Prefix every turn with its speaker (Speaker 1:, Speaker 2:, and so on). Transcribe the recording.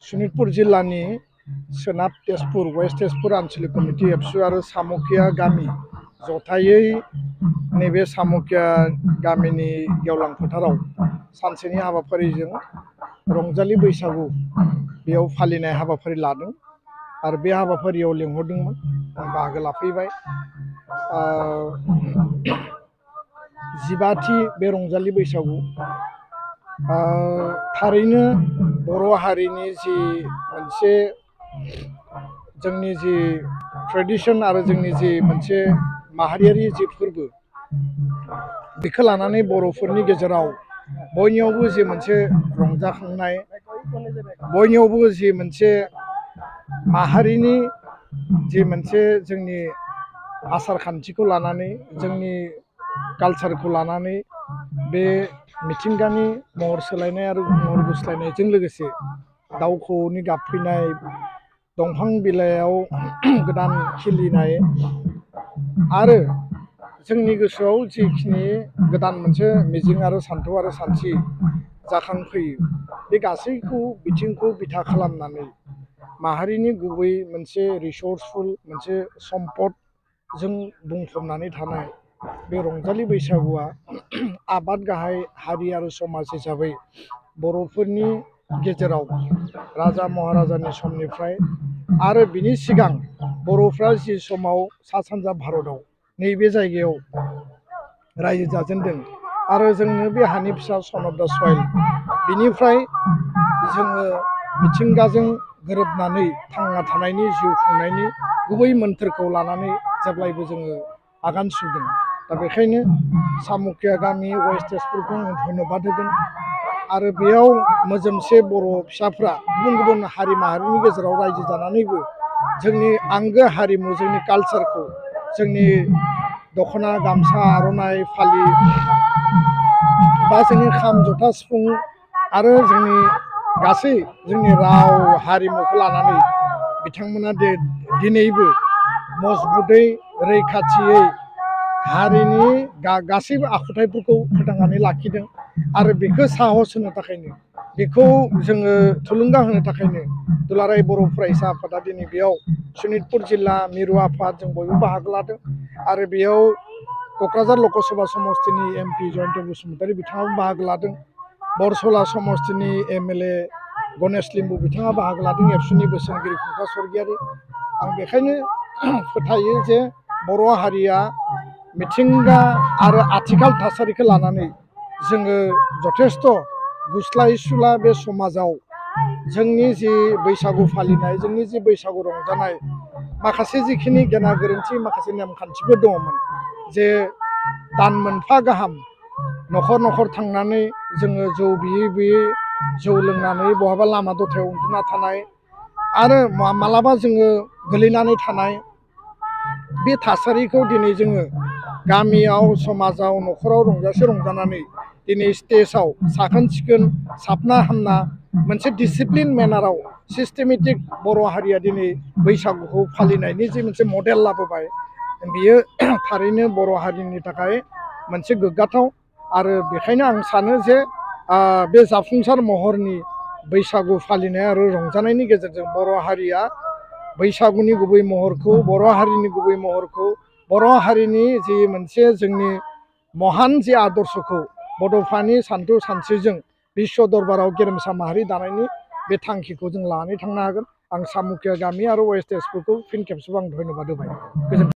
Speaker 1: शोणितपुर जिल्लानि सोनाब तेजपुर वेस्ट तेजपुर आंचलिक कमिटि एबसु आरो सामुखिया गामि जथायै नैबे सामुखिया गामिनि गेवलां फोथाराव सानसेनि हाबाफारिजों रंजालि बैसागु बेयाव फालिनाय हाबाफारि लादों आरो बे हाबाफारियाव लेंहरदोंमोन बाहागो लाफैबाय। 15थि बे रंजालि बैसागु थारैनो बर' हारिनि जि मोनसे जोंनि जि ट्रेडिशन आरो जोंनि जि मोनसे माहारियारि जि फोरबो बेखौ लानानै बर'फोरनि गेजेराव बयनियावबो जि मोनसे रंजाखांनाय, बयनियावबो जि मोनसे माहारिनि जि मोनसे जोंनि आसार खान्थिखौ लानानै जोंनि कालचारखौ लानानै बे मिथिंगानि महर सोलायनाय आरो महर गुस्लायनायजों लोगोसे दाउ खौवौनि गाबफैनाय, दंफां बिलाइयाव गोदान खिलिनाय आरो जोंनि गोसोआव जिखिनि गोदान मोनसे मिजिं आरो सान्थौ आरो सानस्रि जाखांफैयो बे गासैखौ बिथिंखौ बिथा खालामनानै माहारिनि गुबै मोनसे रिसर्सफुल मोनसे सम्पदजों बुंफबनानै थानाय बे रंजालि बैसागुआ आबाद गाहाय हारि आरो समाज हिसाबै बर'फोरनि गेजेराव राजा महाराजानि समनिफ्राय आरो बिनि सिगां बर'फ्रा जि समाव सा सानजा भारतआव नैबे जायगायाव रायजो जाजेनदों आरो जोंनो बे हानि फिसा सन अफ द सइल बिनिफ्राय जोङो मिथिंगाजों गोरोबनानै थांना थानायनि जिउ खुंनायनि गुबै मोन्थोरखौ लानानै जेब्लायबो जोङो आगान सुरदों। दा बेखायनो सामुखिया गामि वेस्ट तेजपुरखौ आं धन्यबाद होगोन आरो बेयाव मोजोमसे बर' फिसाफ्रा गुबुन गुबुन हारि माहारिनि गेजेराव रायजो जानानैबो जोंनि आंगो हारिमु जोंनि कालचारखौ जोंनि दख'ना गामसा आर'नाइ फालि बा जोंनि खाम जथा सिफुं आरो जोंनि गासै जोंनि राव हारिमुखौ लानानै बिथांमोना दिनैबो मजबुतै रैखाथियै हारिनि गासैबो आखुथायफोरखौ फोथांनानै लाखिदों आरो बेखौ साहस होनो थाखायनो बेखौ जोङो थुलुंगा होनो थाखायनो दुलाराय बर' फरायसा आफादा दिनै बेयाव शोणितपुर जिल्ला मिरु आफाद जों बयबो बाहागो लादों आरो बेयाव क'क्राझार लकसभा समस्तिनि MP जयन्त बसुमतारी बिथाङाबो बाहागो लादों, बरसला समस्तिनि MLA गणेश लिम्बु बिथाङा बाहागो लादों, एबसुनि बोसोनगिरि खुंथा स्वर्गियारि। आं बेखायनो फोथायो जे बर' हारिया मिथिंगा आरो आथिखाल थासारिखौ लानानै जोङो जथेस्थ' गुस्लायसुला बे समाजाव जोंनि जि बैसागु फालिनाय जोंनि जि बैसागु रंजानाय माखासे जिखिनि गेना गोरोन्थि माखासे नेमखान्थिफोर दङमोन जे दान मोनफा गाहाम न'खर न'खर थांनानै जोङो जौ बियै बियै जौ लोंनानै बहाबा लामा दथायाव उन्दुना थानाय आरो मालाबा जोङो गोलैनानै थानाय बे थासारिखौ दिनै जोङो गामियाव समाजाव न'खराव रंजासे रंजानानै दिनै स्टेजाव साखोन सिखोन साबना हामना मोनसे डिसिप्लिन मेनाराव सिस्टेमेटिक बर' हारिया दिनै बैसागुखौ फालिनायनि जि मोनसे मडेल लाबोबाय बियो थारैनो बर' हारिनि थाखाय मोनसे गोग्गाथाव आरो बेखायनो आं सानो जे बे जाफुंसार महरनि बैसागु फालिनाय आरो रंजानायनि गेजेरजों बर' हारिया बैसागुनि गुबै महरखौ बर' हारिनि गुबै महरखौ बर' हारिनि जि मोनसे जोंनि महान जि आदर्शखौ बड'फानि सानथौ सानस्रिजों बिश्व दरबाराव गेरेमसा माहारि दानायनि बे थांखिखौ जों लानानै थांनो हागोन। आं सामुखिया गामि आरो वेस्ट तेजपुरखौ फिन खेबसेबाव आं धन्यबाद होबाय। गोजोन्थों।